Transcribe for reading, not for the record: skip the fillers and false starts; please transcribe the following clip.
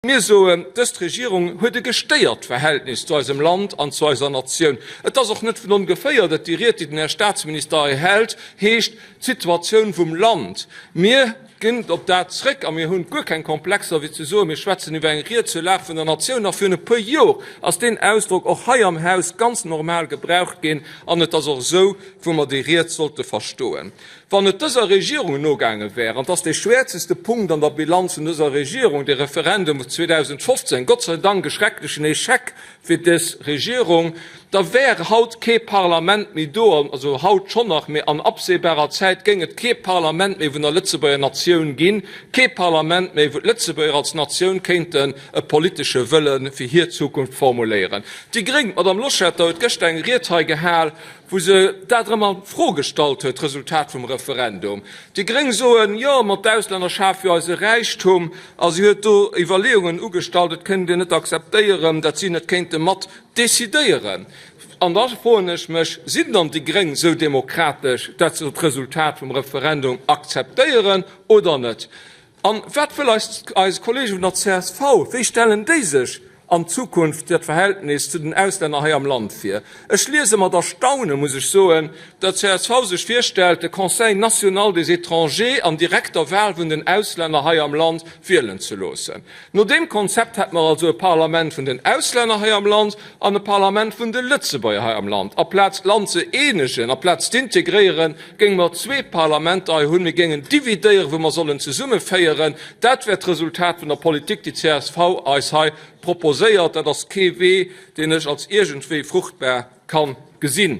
Mir soen, dëst Regierung huet e gestéiert Verhältnis zu eisem Land an zu eiser Natioun. Et ass och net vun ongeféier, datt déi Ried, déi den Här Statsminister hei hält, heescht, d'Situatioun vum Land. Mir ginn op dat zréck a mir hunn guer keng Komplexer, fir ze soen, mir schwätzen iwwer eng Ried zur Lag vun der Natioun. Nach virun e puer Jor ass deen Ausdrock och hei am Haus ganz normal gebraucht ginn an et ass och esou, wou mer déi Ried sollte verstoen. Wann et dëser Regierung nogaange wär, an 't ass dee schwäerzeste Punkt an der Bilanz vun dëser Regierung, dee Referendum vu 2015, Gott sei Dank e schrecklechen Echec fir dës Regierung, da wär haut kee Parlament méi do, also haut schonn nach, mee an absehbarer Zäit géing et kee Parlament méi vun der Lëtzebuerger Natioun ginn, kee Parlament méi, wou d'Lëtzebuerger als Natioun kéinten e politesche Wëlle fir hir Zukunft formuléieren. Déi Gréng, d'Madame Loschetter huet gëschter eng Ried hei gehal, wou se dat erëm a Fro gestallt huet, d'Resultat vum Referendum. Déi Gréng soen, jo, ma d'Auslänner schafe jo eise Räichtum. A si huet do Iwwerleeungen ugestallt, et kéint een net akzeptéieren, datt si net kéinte mat decidéieren. An da froen ech mech, sinn dann déi Gréng esou demokratesch, datt se d'Resultat vum Referendum akzeptéieren oder net? An wat wëll eis eis Kollege vun der csv? Wéi stellen déi sech an Zukunft dat Verhältnis zu den Auslänner hei am Land vir? Ech liese mat Erstaune, muss ech soen, datt csv sech virstellt, de Conseil national des étrangers an direkter Wahl vun den Auslänner hei am Land wielen ze loossen. No deem Konzept hätte mer also e Parlament vun den Auslänner hei am Land an e Parlament vun de Lëtzebuerger hei am Land. Aplaz d'Land ze eenegen, aplaz z'integréieren, géinge mer zwee Parlamenter hei hunn. Mir géingen dividéieren, wou mer sollen zesummeféieren. Dat wär d'Resultat vun der Politik, déi csv eis hei proposéiert. Dat ass kee Wee, deen ech als iergendwéi fruchtbar ka gesinn.